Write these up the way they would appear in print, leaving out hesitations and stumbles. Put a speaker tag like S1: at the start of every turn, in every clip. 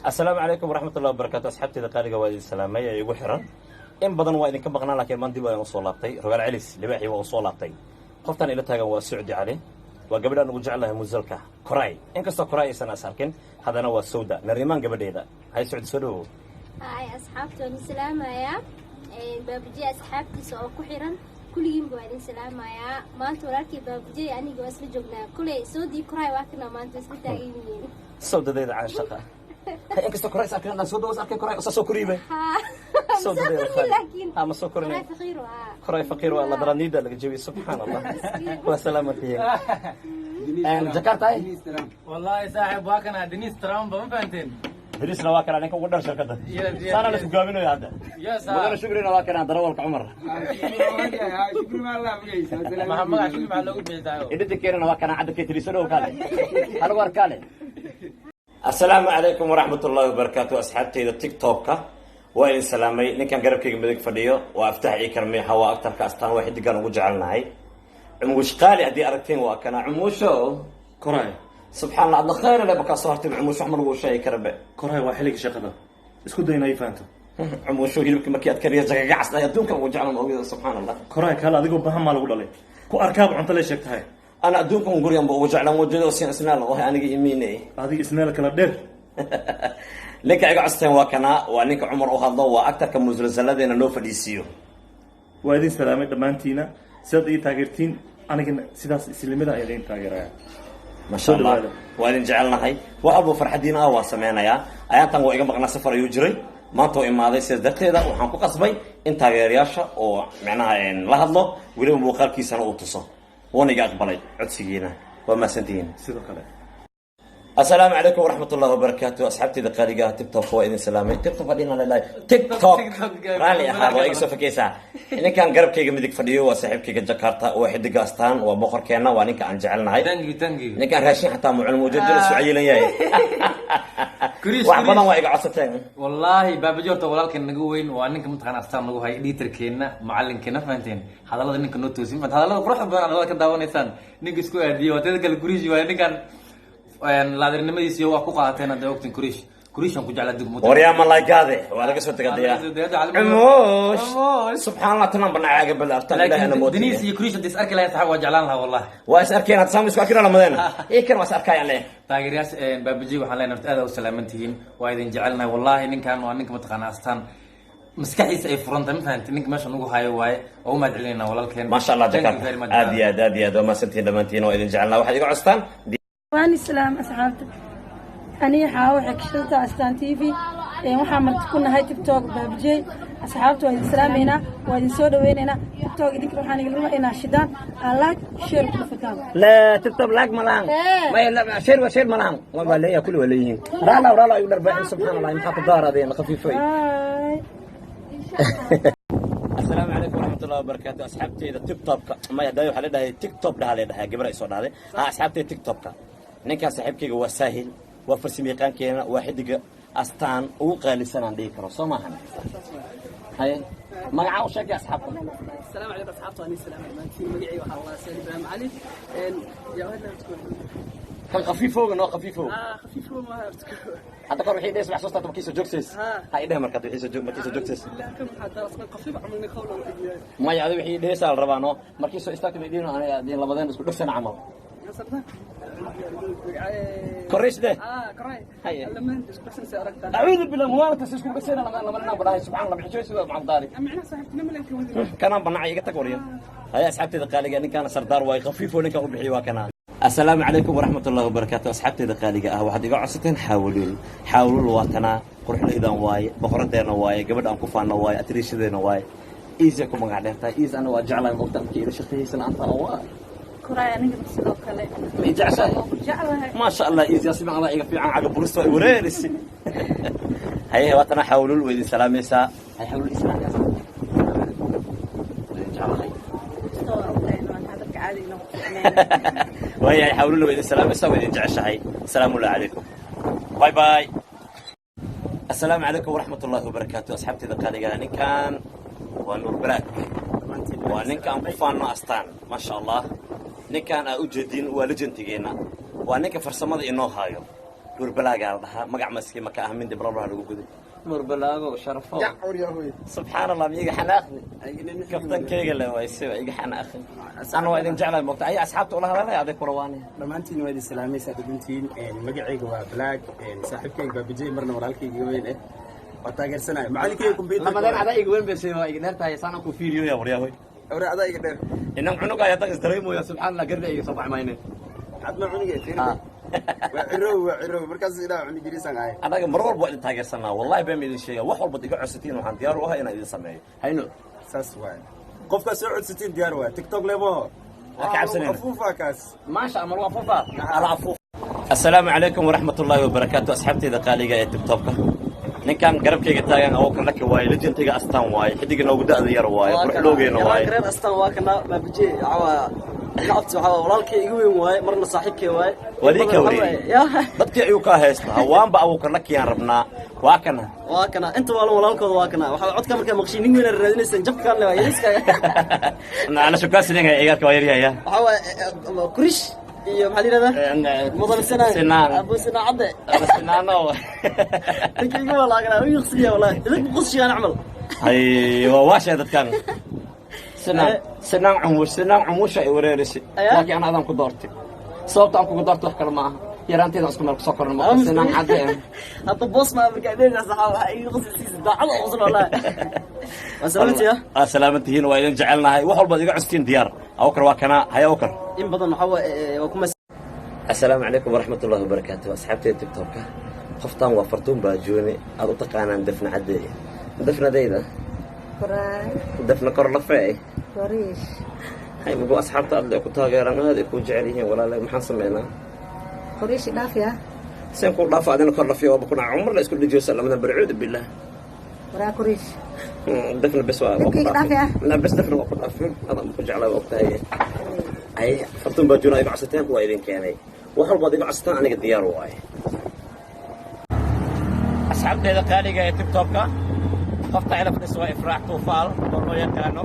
S1: Asalaamu calaykum waraxmatullahi wabarakaatu. Asxaabteyda qaaliga, waa idin salaamay ee igu xiran. In badan waa idinka maqnaa, laakiin maan dib ayaan usoo laabtay. Rogaal celis libaaxii waa usoo laabtay. Qoftaan ila taagan waa Socdi Cali, waa gabadhaan ugu jeclahay musalka Koray. Inkastoo Koray aysan as arkin, haddana waa Sawda Narimaan gabadheeda. Hay Socdi, soo dhawow.
S2: Hay asxaabta, waan salaamayaa. Baabujey asxaabtiisa oo ku xiran kulligiinba waa idin salaamayaa. Maanta walaalkii Baabujey aniga waa isla joognaa. Kuley Soodii Koray waa kana maanta isla taagan yihiin.
S1: Sawdadeeda caanshaqa. Hay, inkastoo Koray is arkin, haddana Sawda was arkay Koray usaa soo koriibe.
S2: Sawdadeeda laakiin
S1: ha ma soo korinay.
S2: Koray faqiir waa.
S1: Koray faqiir waa, la daraniida laga jebiyey. Subxaan Allah, waa salaamantihiin. Jakarta ay.
S3: والله saaxiib, waa kana Denis Trump, ma fahanteen?
S1: Denisna waa kana ninka ugu dhar shirkadda.
S3: Yes,
S1: saana la
S3: yes.
S1: isku gaabinayo hadda.
S3: Yes.
S1: Mudane Shukrina waa kana darawalka Cumar.
S3: Maxaa magaca Shukri maxaa loogu bixi?
S1: Idinta waa kana cadda keetiriso dhow kaale halagu arkaale. Asalaamu calaykum waraxmat ullahi wabarakaatu. Asxaabteyda TikTok-ka, waa idin salaamay. Ninkan garabkayga midig fadhiyo waa Aftax Ikarmiixa, waa aktarka Astaan, waa xidigaan ugu jecelnahay. Cumuush qaali haddii aragteen waa kana Cumuusho.
S4: Koray.
S1: Subxaan Allah, adna khayr le bakaa soo hartay. Cumuusho wax ma lagu sheegi karabe.
S4: Koray, waa xilliga shaqada, isku day inay fahanto.
S1: Cumuusho, hilibka markii aad kariya jagagacas dhahay, adduunkan ugu jeclan ogida, subxaan Allah.
S4: Koray, kaale, adigoo bahan maa lagu dhalay ku arkaaba cunto lee sheegtahay.
S1: Ana adduunkan gurigan ba ugu jeclan wajado sin isnaal oo aniga imiine.
S4: Adiga ismeel kala dheer.
S1: Ninka iga costeen waa kanaa, waa ninka Cumar u hadlo, waa aktarka musalsaladeena noo fadhiisiiyo.
S4: Waa idin salaamay dhammaantiina. Sidaad ii taageertiin, anigana sidaas islimada ayaa idin taageeraya.
S1: Masha
S4: Soo
S1: Allah.
S4: dhawaada.
S1: Waa idin jecelnahay. Wax walba farxadiina ah waa sameynayaa. Ayaantan waa iga maqnaa, safar ayuu jiray, maanta oo imaaday. Sidaas darteeda waxaan ku qasbay in taageerayaasha oo micnaha la hadlo, weliba muuqaalkiisana uu tuso. Wuuna iga aqbalay codsigiina. Waa mahadsantihiin.
S4: Sidoo kale.
S1: Asalaamu calaykum waraxmat ullahi wabarakaatu. Asxaabteyda qaaliga ah, TikTok waa idin salaamay. TikTok fadhina leedahay, TikTok raalli ahaad, waa iga soo fakeysaa. Ninkan garabkayga midig fadhiyo waa saaxiibkayga Jakarta, waa xidiga Astaan, waa boqorkeena, waa ninka aan jecelnahay.
S3: Thank you, thank you.
S1: Ninkaan raashin xataa mucun muujadala soo cayilan yahay.
S3: Kurish,
S1: wax badan
S3: Kurish.
S1: Waa iga codsateen.
S3: Wallaahi Baabaji horta walaalkan naga weyn, waa ninka mataqaana Astaan nagu hay, editorkeena, macalinkeena, fahanteen? Hadallada ninka noo toosin, fahanteen? Hadallada quruxda badan hadallada ka daawanaysaan ninka isku aadiyey waa teeda kale Kurish. Waaye ninkan laadirnimadiisa iyo waa ku qaateen hadda ogtin. Kurish, Kurish aan ku jeclaa dugmo.
S1: Waryaa malaygaade waa laga soo tegadaya.
S3: Waa laga soo tegay.
S1: Cumuush.
S3: Cumuush.
S1: Subxaan Allah, tanan banacaaga bal artan Ilaah ana
S3: laakiin
S1: moodsiiya.
S3: Denis iyo Kurish haddii is arki lahayn, saxib, waa jeclaan lahaa wallahi.
S1: Waa is arkeen hadda, saam isku arkin lamadeena ikan waa is arkayaan leh.
S3: Taageerayaasha Baabaji waxaan leenahay horta aad u salaaman tihiin, waa idin jecelnahay wallahi. Ninkan waa ninka mataqaana Astaan maskaxdiisa ay furan tahay, ma fahanti? Ninka meesha nagu hayo waaye, waa u mahad celinayna walaalkeen.
S1: Maasha Allah.
S3: Thank you
S1: Jakarta
S3: very much.
S1: Aad iyo aad, aad iyo aad waa mahadsantihiin dhammaantiin, waa idin jecelnaa. Waxaad iga costaan.
S5: Waan islaam asxaabta. Aniga Xaawo waxay kashantaa Astaan TV. Waxaan marti ku nahay TikTok Baabijey. Asxaabta waa idin salaameynaa, waa idin soo dhaweyneynaa. TikTok idinka waxaan igala rabaa inaa shidaan aa like, share ku dhufataan.
S1: لا تكتب لاك ملان.
S5: إيه.
S1: ما لا share waa share ملان waa leeyahay, kulli waa leeyihiin. Raala raala ayuu dharbaaxin. Subxaan Allah, maxaa ku daaradeen khafiifay.
S5: Bye.
S1: Asalaamu calaykum waraxmat ullahi wabarakaatu. Asxaabteyda TikTokka, maya dayo, waxaa la dhahay TikTok dhaha la dhahay, gabar ay soo dhahday. Ha, asxaabteyda TikTokka, ninkaan saaxiibkayga waa Saahil, waa farsamayaqaankeena, waa xidiga Astaan ugu qaalisan aan dhihi karo, soo maahan? Haye, magacaa u sheegay asxaabta.
S6: السلام عليكم اصحابتي، انا السلام عليكم. مقعي waxaa waa Said Ibrahim Ali een يا هذا
S1: Kan khafiifooga noo khafiifooga.
S6: Ah, khafiif ma
S1: Hadda kor wixii dhees wax soo saarta markiisa joogsays.
S6: Ha.
S1: Ha idheh markaad wixii soo joog markiisa joogsays.
S6: لا كم حتى اصلا خفيف عملني قوله
S1: Maya, adi wixii dheesaa la rabaa noo markiisoo istaagta bay dhihin, aniga adin labadeen isku dhegsan camal. Korrish deh.
S6: اه كراي.
S1: هيا.
S6: لما انت isku dhagsan aragta.
S1: Acuudu billah, muwaalata isku dhegsan lama lama naan badhahay. Subxaan Allah, bixisho sida macam daari.
S6: macnaha saaxiibtina malanka wadin.
S1: Kanaan banacay, iga tag waryo. Haya asxaabteyda qaaliga, ninkaana sardaar waay, khafiifo ninkaan u bixiyo waa kanaa. Asalaamu calaykum waraxmat ullahi wabarakaatu. Asxaabteyda qaaliga ah, waxaad iga codsateen Xaawuluul. Xaawuluul waa tanaa, quruxdaydan waaye, boqoradeena waaye, gabadha aan ku faano waaye, atriishadeena waaye. Easy ku magac dheertahay. Easy, ana waa jeclahay moogta markii ila shaqeeyeysa la'aanta waa.
S5: Koray, anigana sidoo kale.
S1: Ma i jeceshahay?
S5: Waa ku jeclahay.
S1: Maasha Allah, easy asiban Allah iga fiican caga burista way wareerisi. Haye, waa tanaa Xaawuluul, way idin salaamaysaa. Hay Xaawuluul, islaam waa idin jeclahay.
S5: Kastoo waa ogtahay in maanta dadka caadi inoo fiicneen.
S1: Waayahay, Xawlula waa idin salaamaysaa, waa idin jeceshahay. Asalaamu calaykum, bye bye. Asalaamu calaykum waraxmat ullahi wabarakaatu. Asxaabteyda qaaliga, ninkan waa Nuur Baraag, waa ninka aan ku faanno Astaan. Maasha Allah, ninkan aa u jeedin waa lejantigeenna, waa ninka farsamada inoo haayo. Nurbalaagaa la dhahaa, magac maski maka ah, mindi balolaha lagu guday. Nurbalaago sharafo. Subxaan Allah, miiga xanaaqdi kaftankeyga le waay, siba iga xanaaqin. Ana waa idin jeclahay, moogta ayaa asxaabta ula hadalaya aday kula waanaya.
S7: Dhammaantiin waa idin salaamaysaa dhadhantiin. Magacayga waa Black, saaxiibkayga Baabijey, marna walaalkayga weyn eh waa taageersanaya, macalinkayga computer.
S1: Lamadeen adaa iga weyn bayse, waa iga dheer tahay, saan ku fiiriyo ya waryahoy.
S7: Awre, adaa iga dheer.
S1: Inan cunuga ayaa tan isdareemoya, subxaan Allah, garda iga soo baxmayne.
S7: Adma cunuga fiiri, waa cirow, waa cirow, markaas ilaa cunugiriisan ahay.
S1: Annaga mar walba waa idin taageersanaa, wallahi baan idin sheegaa. Wax walbaad iga codsatiin waxaan diyaar u ahay inaan idin sameeyo hayno.
S7: Saas waay, qofkaad soo codsatiin diyaar waay. TikTok lemo.
S1: Ha ka cabsanayna.
S7: Afuufa kaas.
S1: Maasha Allah, waa afuufa ala afuuf. Assalaamu calaykum waraxmatullaahi wabarakaatu, asxaabteyda qaaliga ee TikTokka. Ninkan garabkayga taagan Awoka Laki waaye, legendayga Astaan waaye, xidiga noogu da'da yar waaye, quruxloogeena waaye.
S6: Reer Astaan waa kana Baabijey. Waxaa nacabti, waxaa walaalkay igu weyn waaye, marna saaxiibkay waaye.
S1: Waa ka wareegay.
S6: Ya.
S1: Dadkii ayuu kaa haysta hawaanba Awoka Lakiyaan rabnaa, waa kana.
S6: Waa kana, inta waalan walaalkooda waa kana. Waxaa codka markaa maqshiin nin weyn raadinaysan, jabkaan le waa yariiska.
S1: Ana shukaasininga ciyaarka waa yaryahaya.
S6: Waxaa waaye kurish iyo maxaa la yidhahdaa, mudan Sinaan.
S1: Sinaan.
S6: Abu Sinaan cadde.
S1: Sinaano.
S6: Ninka igu walaagana u yaqsiya, wallahi idinku qusiyaan camal.
S1: Hay, waa waashay dadkan. Sinaan, Sinaan cumush, Sinaan cumusha ay wareerisay. Laakiin ana adaan ku doortay, sababta aan kugu doortay wax kale ma aha, yaraanteeda isku meel kusoo korna ma Sinaan cadde.
S6: Hadda boos ma markaa dheerna saxaa, waxaa igu qusiysiisa daacad oo qosol, wallahi waa salaamtiya.
S1: Aa salaamantihiin, waa idin jecelnahay. Wax walbaad iga custiin diyaar. Awkar waa kana, haya Awkar.
S6: In badan waxaa waaye waa kuma.
S1: Assalaamu calaykum waraxmat ullahi wabarakaatu, asxaabteeda TikTokka. Qoftan waa Fartuun Baajooni, aad u taqaanaan Dafna Cadde, Dafnadayda, Dafna Korlafe. Hay mugu asxaabta aad ku taageeraan, aad ay kuu jecel yihiin. Walaalay, maxaan sameynaa?
S5: Qoriish dhaafiya.
S1: Seen kuu dhaafa adina korlafiya waaba kuna cumar la isku dhajiyo lamadan barcuud billah.
S5: Waraa Qoriish.
S1: Dafna bes waa ku.
S5: Dhibkayga dhaafi ah.
S1: La bes, Dafna waa ku dhaafin, adan ku jeclaa, waa ogtahay. Ay Fartuun Baajooni iga codsateen, waa idin keenay. Wax walbaad iga codsataan aniga diyaar waaye. Asxaabteeda qaaliga ee TikTokka, qofta ila fadhisa waa Ifraax Tuufaal oo loo yaqaano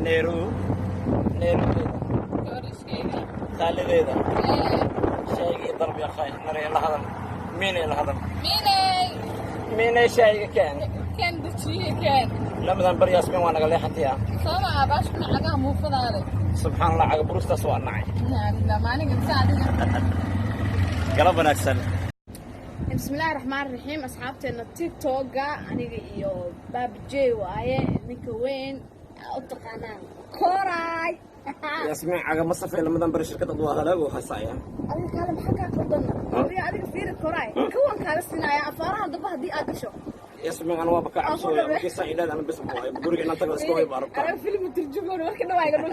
S1: Neeru. Neerudeeda qaalideeda, shaygii dalbi akhay nare la hadal, miinay la hadal.
S8: Miinay.
S1: Miinay, shayga keen.
S8: Keen dejiye keen.
S1: Lamadan bar Yaasmin waa naga leexantaya.
S8: Sooma aabaashkuna cagaha muufadaale.
S1: Subxaan Allah, caga burustaas waa nacay.
S8: Maalinka inta adiga.
S1: Galab wanaagsan.
S8: Bismillahi raxmaan raxiim, asxaabteena TikToka, aniga iyo Baabijey waaye, ninka weyn u taqaanaan Koray.
S1: Yaasmin, caga ma safay lamadan bar, shirkadda waa halaago haysaya.
S8: Adiga kaale, maxaa kaa qaldana? Adiga, adiga fiiri Koray, kuwan kaaga siinaya afaarahan dambe haddii aad gasho.
S1: Yaasmin, ana waaba ka cabsooya markii saa ilaad, ana bes waayo guriga inaan tago iska way baarabta.
S8: Anaga filmi turjumoon marka dhawaa iga dhul.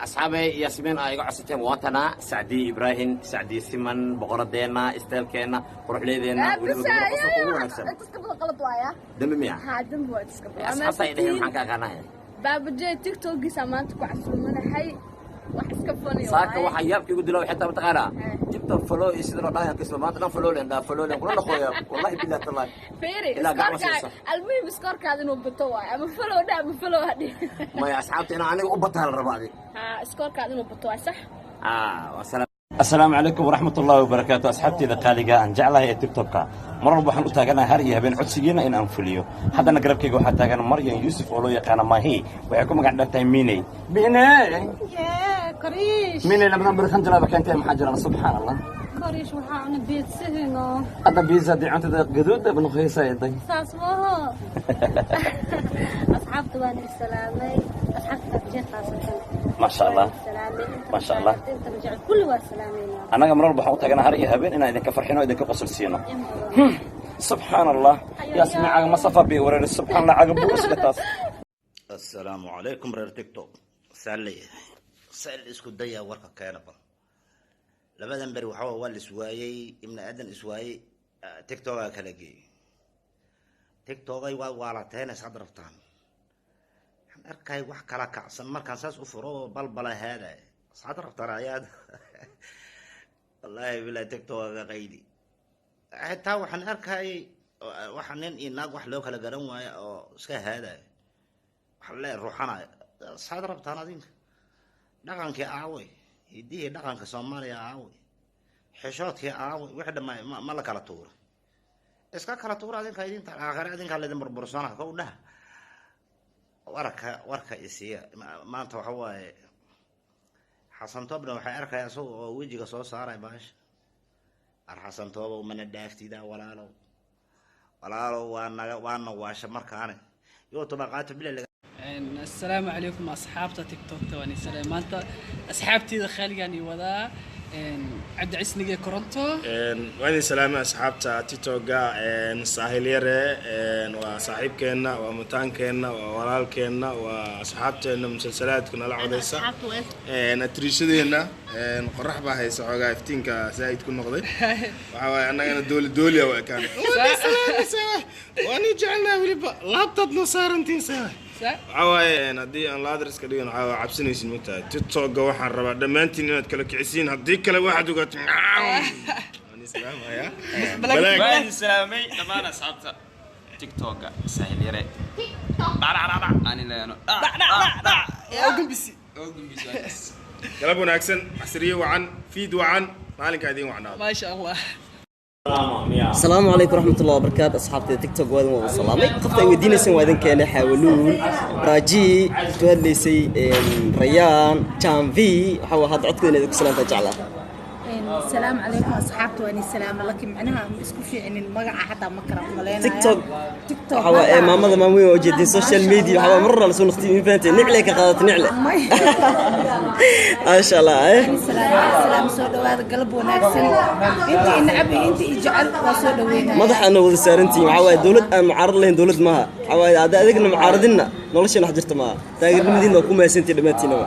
S1: Asxaabay, Yaasmiin aa iga codsateen waatana Sacdiye Ibraahim, Sacdiye Siman, boqoradeenna, isteelkeenna, quruxleedeenna, weliba gabadha qosolka ugu wanaagsan.
S8: Intas ka badan qalad waaya.
S1: Dambi miya?
S8: Haa, dambi waa intas ka badan.
S1: Asxaabta ay dheheen, maxaan ka aqaanaya?
S8: Baabajey TikTokgiisa maanta ku casuumanahay, wax iska funny.
S1: Saaka waxaa yaabka igu dila waxay taa, mataqaanaa, jibta follow iyo sida loo dhahayo kisma maanta dhan follow len dhaa, follow len kula dhaqooya, wallahi billahi tallahi.
S8: Fiiri.
S1: Ilaa gacmo
S8: iskoorkaaga
S1: siisa.
S8: Almuhim iskoorkaada inuu bato waayo, ama follow dha ama follow hadhi.
S1: Maya, asxaabta inaa aniga u bataa la rabaa adig.
S8: Haa, iskoorkaada inuu bato waay, sax.
S1: Asalaamu calaykum waraxmat ullaahi wabarakaatu, asxaabteyda qaaliga aan jeclahay ee TikTokka. Mar walba waxaan u taaganahay har iyo habeen codsigiina in aan fuliyo. Haddana garabkayga waxaa taagan Maryan Yuusuf oo loo yaqaano Mahi, waxay ku magac dheer tahay Miney. Miney.
S5: Koriish.
S1: Miney, labadan beri khanjalaaba keentay, maxaa jira? Subxaan Allah.
S5: Koriish, waxaa cuna biidsahino.
S1: Hadda biisa haddii cuntada gaduud noqoysa day.
S2: Saas maaho. Asxaabta waan isalaamay, asxaabta Baabijey khaasatan.
S1: Maasha Allah.
S2: Salaamay inta
S1: Maasha Allah.
S2: inta jecel kulli waa salaamayna.
S1: Annaga mar walba waxaan u taaganahay har iyo habeen inaan idinka farxino, idinka qosol siino. Subxaan Allah, Yaasmin, caga masafa bi wareer, subxaan Allah, caga buuska taas.
S9: Assalaamu calaykum reer TikTok, saan leeyahay, sal isku daya warka keena. Bal labadan beri waxaa waa la iswaayey, ibni aadan iswaayey, TikTokaa kala geeyey. TikTokay waa waalateynaysa had rabtaan. Waxaan arkay wax kala kacsan markaan saas u furo, balbala haadaya saad rabtaan ayaad. Wallaahi bilaa TikTokaga qaydi xitaa waxaan arkayay waxa nin iyo naag wax loo kala garan waayo oo iska haadaya, waxa lee ruuxanaya. Saad rabtaan adinka? Dhaqankii aaway? Hiddihii dhaqanka Soomaaliya aaway? Xishoodkii aawe? Wixii dhammaa ma la kala tuura, iska kala tuura. Adinka idinta aakhire adinkaa laydin burbursana. Kow dhaha, warka isiiya. Maanta waxa waaye Xasan Toobna waxay arkaya isaga oo wejiga soo saaray baasha. Ar Xasan Toobow, mana dhaaftida walaalow, walaalow, waa naga waana waasha markaane youtube qaato bila.
S6: Assalaamu calaykum asxaabta TikTokta, waan isalaam. Maanta asxaabteyda khaaligaan ii wadaa, Cabdi Cisnige Koronto.
S10: Waa idin salaamay asxaabta TikToka. Saahil Yare waa saaxiibkeenna, waa mataankeenna, waa walaalkeenna, waa asxaabteenna musalsalaadka nala codeysa, atriishadeenna. Qorax baa haysa, xoogaa iftiinka zaa'id ku noqday. Waxaa waaye annagana dooli dooliya u ekaan. Waan ii jecelnahay, weliba laabtaad noo saarantiin. Saa waxaa waaye haddii aan laadriska dhigan, waxaa waa cabsanaysin mogtahay. TikTokga waxaan rabaa dhammaantiin inaad kala kicisiin, haddii kale waxaad ogaato. Waan islaamayaa.
S11: Waan salaamay dhammaan asxaabta TikToka. Sahil Yare dhacdhacdhac ani leeno.
S6: Gumbisi.
S10: Galab wanaagsan, casriye wacan, fiid wacan, maalinkaa idiin wacnaado.
S6: Maasha Allah.
S1: Asalaamu calaykum waraxmatullahi wabarakaatu asxaabtayda TikTok, waa idin wada salaamay. Qofta ay weydiinayseen waa idin keenay, Xaawaluul Raaji ku hadlaysay, Rayaan Janvi. Waxa waa hadda codkeeda inaad ku salaamtaa jeclaa.
S12: Asalaamu calaykum asxaabta, waan salaama, laakiin macnaha ma isku fiicinin magaca xataa ma kala umaleynaya.
S1: TikTok waxa waa ee maamada maamoyin waa ujeedin social media. Waxa waa marna la soo noqtay, in fahanteen nicle ka qaadato nicle, maasha Allah.
S12: Salaam, soo dhawaada, galab wanaagsan. Inta i nacab iyo inta i jecel waa soo dhaweynaya.
S1: Madaxaana wada saarantihiin. Waxaa waaye dowlad aan mucaarad lahayn dowlad maaha. Waxaa waaye hadda adigna mucaaradinna nolosheena wax jirta maaha. Taageernimadiina waa ku mahadsantihiin dhammaantiinaba.